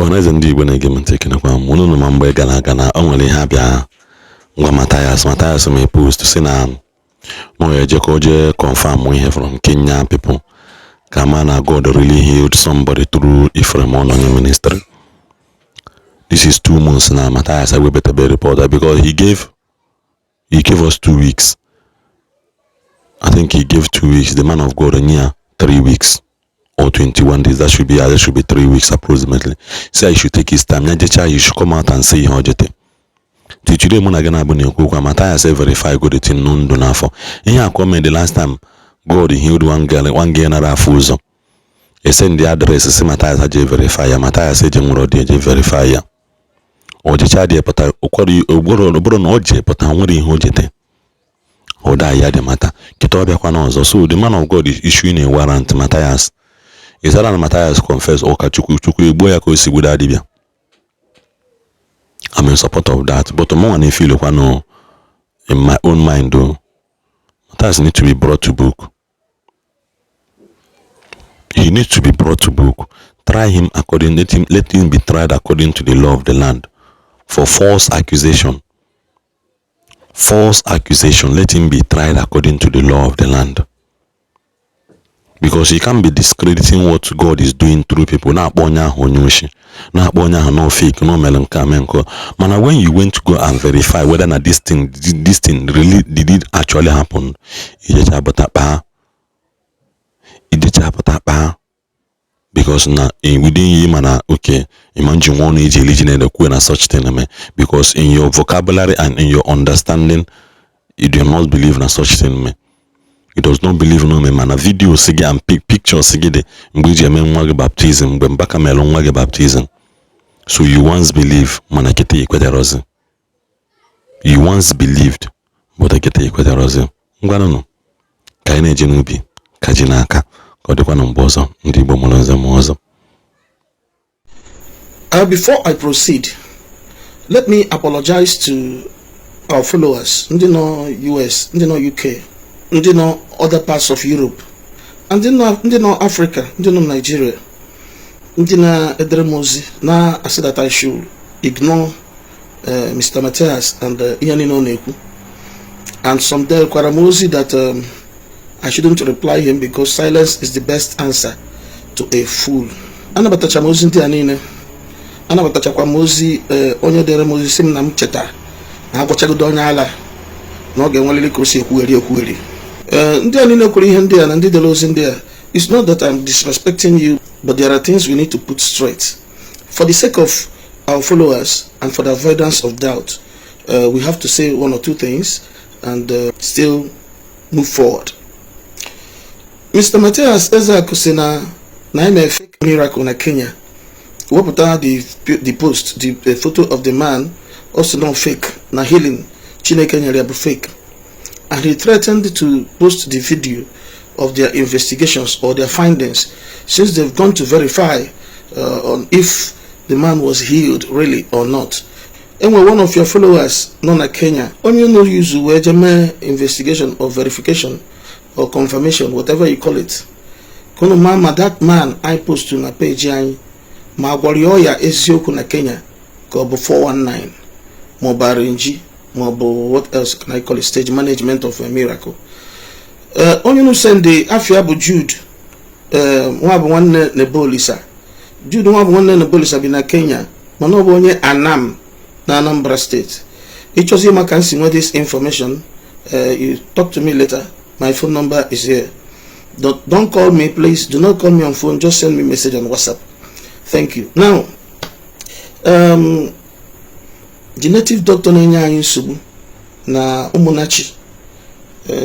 Ọhaneze ndị Igbo na-ege m ntị, ekenekwa m unu. Ma mgbe gara aga na o nwere ihe abịa ngwa Mathias mee post si na ọ ya eje ka o jee confirm ihe from Kenya people ka ma na God really healed somebody through Ephraim Ononye ministry. This is 2 months now. Mathias ewebatabe report because he gave us 2 weeks. I think he gave 2 weeks. The man of God nye ya 3 weeks or 21 days. That should be 3 weeks approximately. Say he should take his time, ya jecha, he should come out and say ihe o jete. Till today mụ na gị na-abụ na-ekwu okwu, Mathias verify go the thing ndụ n'afọ ihe akwa mee. The last time God healed one girl, one girl nara afụ ụzọ, ese ndị address si Mathias je verify ya. Mathias eje nwere ọdị eje verify ya. Ọjịcha dị pụta ụgbọrọ bụrụ na ọ je pụta nwere ihe o jete ụda ya dị mata kịta ọ bịakwa n'ọzọ. So the man of God is issuing a warrant. Mathias is that na Mathias confess ụka Chukwu, Chukwu egbuo ya ka o si gbudo dibịa. I'm in support of that, but mụ nwa na-efeel kwa no in my own mind though, Mathias need to be brought to book. He needs to be brought to book. Try him according Let him be tried according to the law of the land for false accusation. False accusation. Let him be tried according to the law of the land, because he can't be discrediting what God is doing through people, na-akpọ onye ahụ onye oshi, na-akpọ onye ahụ no fake, no mere nke a, mee nke. Mana when you went to go and verify whether na this thing really did it actually happen, ijecha pụta kpaa, ijecha pụta kpaa, because na within you mana okay, ịma nji nwa ọnụ eji eli ji na-ekwu na such thing eme, because in your vocabulary and in your understanding, you do not believe na such thing me. He does not believe no me. Mana videos gị and pictures gị dị mgbe iji eme nwa gị baptism, mgbe Mbaka mere nwa gị baptism. So you once believe, mana kịta ikweterozi. You once believed, but kịta ikweterozi. Ngwanụnụ ka anyị na-eje n'ubi ka ji n'aka ka ọ dịkwa na mgbe ọzọ. Ndị Igbo mụrụ nze m ọzọ. Before I proceed, let me apologize to our followers, ndị nọ US, ndị nọ UK, ndị nọ other parts of Europe, and ndị nọ Africa, ndị nọ Nigeria, ndị na-edere m ozi na-asị that I should ignore Mr. Matthias and ihe niile ọ na-ekwu. And some dekwara m ozi that I shouldn't reply him because silence is the best answer to a fool. Anabatacha m ozi ndị a niile. Anabatachakwa m ozi onye dere m ozi si m na m cheta na agwachagodo onye ala na ọ ga-enwerịrị ka o si ekwugheri ekwugheri. Ee, ndị a niile kwuru ihe ndị a na ndị dere ozi ndị a, it's not that I'm disrespecting you, but there are things we need to put straight for the sake of our followers and for the avoidance of doubt. We have to say one or two things and still move forward. Mr. Matthias Ezeaku si na eme fake miracle na Kenya, wepụta the post, the photo of the man, also not fake, na healing Chineke nyere ya bụ fake, and he threatened to post the video of their investigations or their findings since they've gone to verify on if the man was healed really or not. Enwe one of your followers nọ na Kenya, onye no use wee je mee investigation or verification or confirmation, whatever you call it, ka unu ma ma that man I post na page anyị ma gwara ya ọya eziokwu na Kenya ka ọ bụ 419 ma ọ bụ arrange ma ọ bụ, what else can I call it, stage management of a miracle. Onye unu send afia bụ Jude nwa bụ nwanne Nebolisa. Jude nwa bụ nwanne Nebolisa bi na Kenya, mana ọ bụ onye Anam na Anambra State. Ịchọzi ịma ka m si nwee this information, you talk to me later. My phone number is here. Don't call me, please. Do not call me on phone. Just send me message on WhatsApp. Thank you. Now, the native doctor na-enye anyị nsogbu na Ụmụnachi,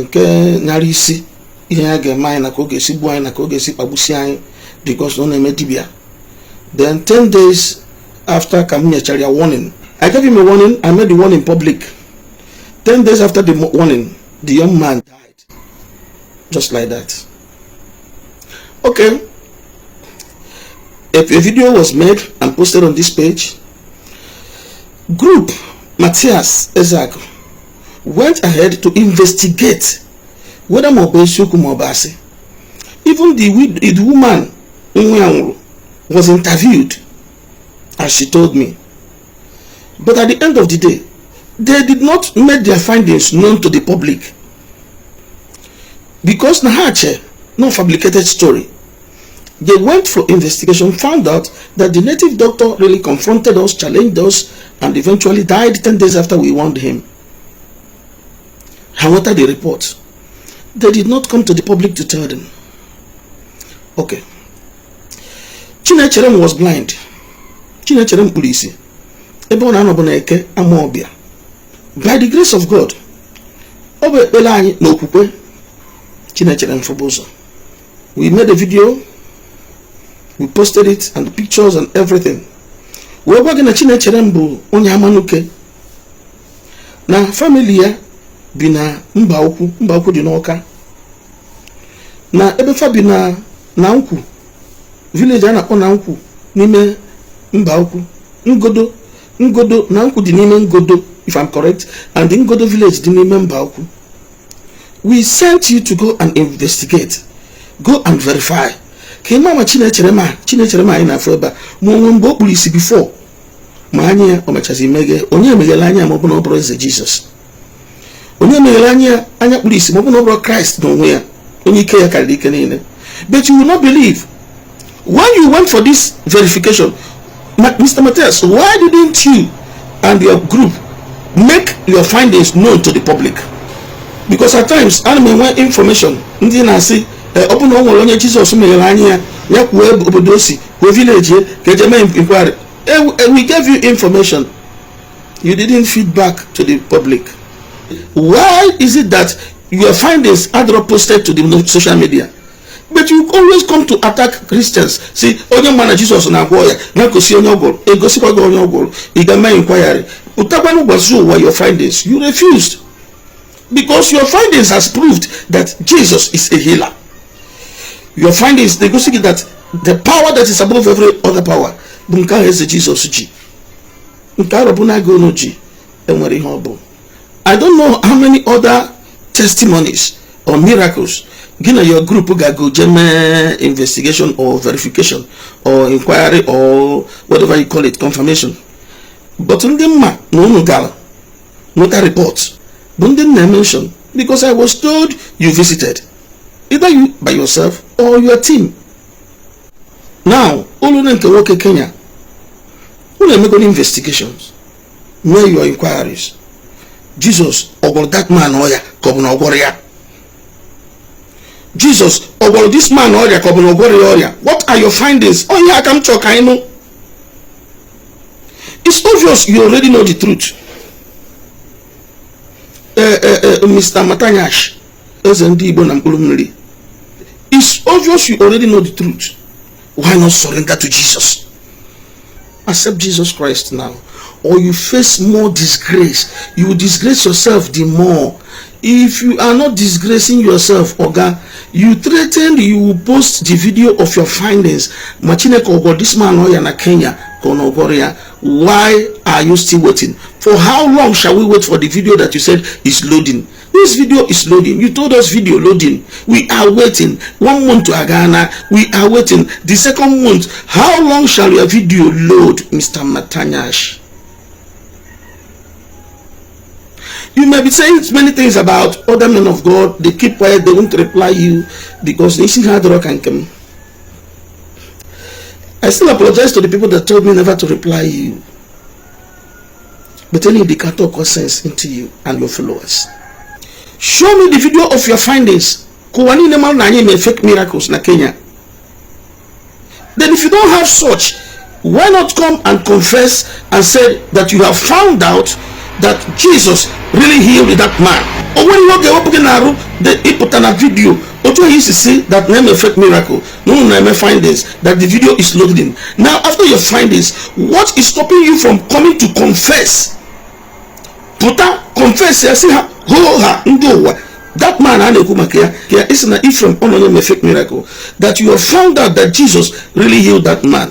nke nyara isi ihe ya ga-eme anyị na ka ọ ga-esi gbuo anyị na ka ọ ga-esi kpagbusi anyị because na ọ na-eme dibịa. Then 10 days after ka m nyechara ya warning, I gave him a warning, I made the warning public. 10 days after the warning, the young man died just like that. Okay, a video was made and posted on this page. Group Matthias Ezeaku went ahead to investigate whether ma ọ bụ eziokwu ma ọ bụ asị. Even the woman nwa ya nwụrụ was interviewed. As she told me. But at the end of the day, they did not make their findings known to the public because na ha che na fabricated story. They went for investigation, found out that the native doctor really confronted us, challenged us, and eventually died 10 days after we warned him. However, the report, they did not come to the public to tell them. Okay. Chinecherem was blind. Chinecherem kpuru isi. Ebe ọ na-anọ bụ na Eke Amaọbịa. By the grace of God, ọ bụ ekpere anyị na okwukwe Chinecherem fụbụ ụzọ. We made a video, we posted it and the pictures and everything. Wee gwa gị na Chinecherem bụ onye Amanuke. Na family ya bi na mba ukwu, mba ukwu dị n'Ọka. Na ebe fa bi na Nkwu, village a na-akpọ na Nkwu n'ime mba ukwu, Ngodo, Ngodo na Nkwu dị n'ime Ngodo, if I'm correct, and the Ngodo village dị n'ime mba ukwu. We sent you to go and investigate, go and verify. Ka ịma ma Chinecherem a, Chinecherem anyị na-afụ ebe a, ma onwe mgbe o kpuru isi before, ma anya ya o mechazi meghe. Onye emeghela anya ma ọ bụ na ọ bụrụ eze Jizọs? Onye meghere anya ya, anya kpuru isi, ma ọ bụ na ọ bụrụ Kraịst n'onwe ya, onye ike ya karịrị ike niile? But you will not believe. When you went for this verification, Mr. Matthias, why didn't you and your group make your findings known to the public? Because at times ana m enwe information ndị na-asị, ọ bụ na o nwere onye Jizọs meghere anya ya, ya kwuo obodo o si, kwuo village ka eje mee inquiry. We gave you information, you didn't feed back to the public. Why is it that your findings are not posted to the social media, but you always come to attack Christians? Si onye ma na Jizọs na-agwọ ya, na-egosi onye ọgwụrụ, egosikwa gị onye ọgwụrụ, ị ga-eme inquiry, pụtakwanụ gwazi ụwa your findings. You refused because your findings has proved that Jesus is a healer. Your findings na-egosi gị that the power that is above every other power bụ nke ahụ eze Jizọs ji, nke arọbụ na unu ji enwere ihe ọ bụ. I don't know how many other testimonies or miracles gị na your group ga-go je mee investigation or verification or inquiry or whatever you call it, confirmation, but ndị mma na unu gara nweta report bụ ndị m na-mention, because I was told you visited, either you by yourself or your team. Now, olu na nke nwoke Kenya, unu emegoro investigations, mee your inquiries. Jesus ọ gwọrọ that man ọya ka ọ bụ na ọ gwọrọ ya? Jesus ọ gwọrọ this man ọrịa ka ọ bụ na ọ gwọrọ ya ọrịa? What are your findings? Onye aka m chọọ ka anyị nụ. It's obvious you already know the truth. Mr. Matanyash, eze ndị Igbo na mkpụrụ mmiri, it's obvious you already know the truth. Why not surrender to Jesus? Accept Jesus Christ now, or you face more disgrace. You will disgrace yourself the more. If you are not disgracing yourself, oga, you threatened you will post the video of your findings, ma Chineke ọgwọ this man ọya na Kenya ka ọ na ọgwọrọ ya. Why are you still waiting? For how long shall we wait for the video that you said is loading? This video is loading. You told us video loading. We are waiting. One month to Agana, we are waiting. The second month. How long shall your video load, Mr. Matanyash? You may be saying many things about other men of God. They keep quiet, they won't reply you because they see hard rock and come. I still apologize to the people that told me never to reply you. But any they can talk sense into you and your followers. Show me the video of your findings. Ka ụwa niile mara na anyị mee fake miracles na Kenya. Then if you don't have such, why not come and confess and say that you have found out that Jesus really healed that man? O nwere ihe ọ ga-ewepụ gị n'arụ ịpụta na video otu onye isi si that na-eme fake miracle, na unu na-eme findings, that the video is loading. Now, after your findings, what is stopping you from coming to confess? Pụta confess ya, si ha hoo ha ndị ụwa, that man a na-ekwu maka ya, ka ya isi na Ephraim ọ na onye fake miracle, that you have found out that Jesus really healed that man,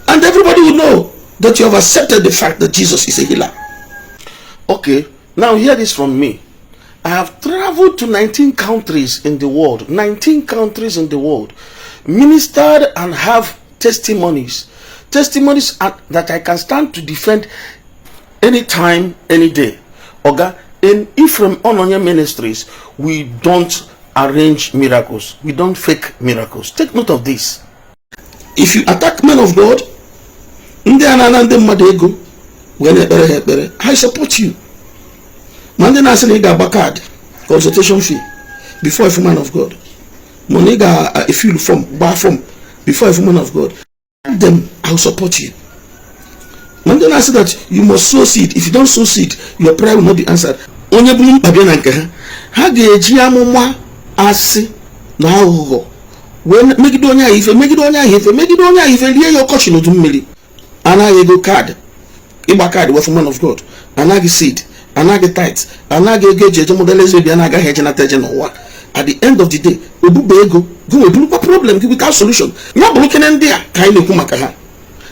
and everybody will know that you have accepted the fact that Jesus is a healer. Okay, now hear this from me. I have traveled to 19 countries in the world, 19 countries in the world, ministered and have testimonies. Testimonies that I can stand to defend anytime, any day. Oga, in Ephraim Ononye Ministries, we don't arrange miracles. We don't fake miracles. Take note of this. If you attack men of God, ndị a na-ana ndị mmadụ ego wee na-ekpere ha ekpere, I support you. Ma ndị na-asị na ị ga-agba card consultation fee before a man of God, ma na ị ga-efill form, gbaa form before a man of God, them, I will support you. Ma ndị na-asị that you must sow seed, if you don't sow seed, your prayer will not be answered. Onye bụrụ mkpa bịa na nke ha, ha ga-eji amụma asị na aghụghọ wee megide onye ahụ ife, megide onye ahụ ife, megide onye ahụ ife, rie ya ọkọchị n'udu mmiri. Anaghị ego card, ịgba card wee man of God, anaghị seed, anaghị tithe, anaghị ego eji eje model eze bịa na-agaghị eje nata eje n'ụwa. At the end of the day, obube ego gị wee burukwa problem gị without solution. Ya bụrụ kene ndị a ka anyị na-ekwu maka ha,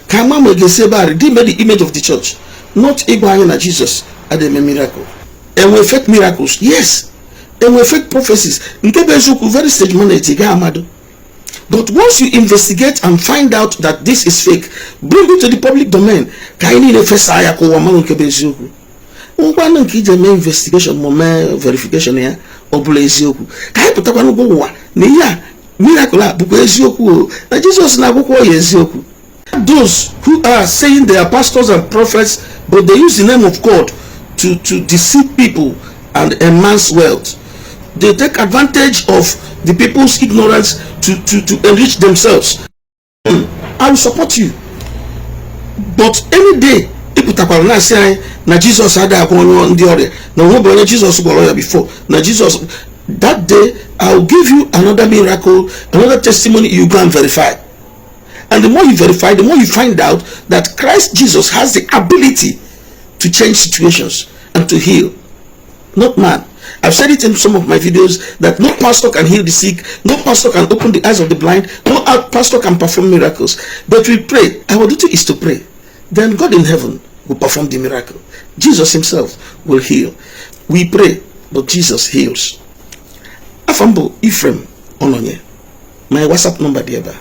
ka ama ma ga-esi ebe a redeem the image of the church, not ịgwa anyị na Jesus adịghị eme miracle. Enwe fake miracles, yes. Enwe fake prophecies. Nke bụ eziokwu, very stage manage ga amado. But once you investigate and find out that this is fake, bring it to the public domain ka anyị niile fesa ya ka ụwa mara nke bụ eziokwu. Ngwanụ, nke iji eme investigation ma mee verification ya, ọ bụla eziokwu, ka anyị pụtakwa n'ụgwọ ụwa na ihe a, miracle a bụkwa eziokwu o, na Jizọs na-agwụkwa ya eziokwu. Those who are saying they are pastors and prophets, but they use the name of God to deceive people and amass wealth. They take advantage of the people's ignorance to enrich themselves. I will support you. But any day ịpụtakwara na-asị anyị na Jizọs adịghị agwọ onye ndị ọrịa, na onwe bụ onye Jizọs gwọrọ ya before na Jizọs, that day I will give you another miracle, another testimony. You go and verify, and the more you verify, the more you find out that Christ Jesus has the ability to change situations and to heal, not man. I've said it in some of my videos that no pastor can heal the sick, no pastor can open the eyes of the blind, no pastor can perform miracles. But we pray. Our duty is to pray. Then God in heaven will perform the miracle. Jesus himself will heal. We pray, but Jesus heals. Afa m bụ Ephraim Ononye. My WhatsApp number dị ebe a.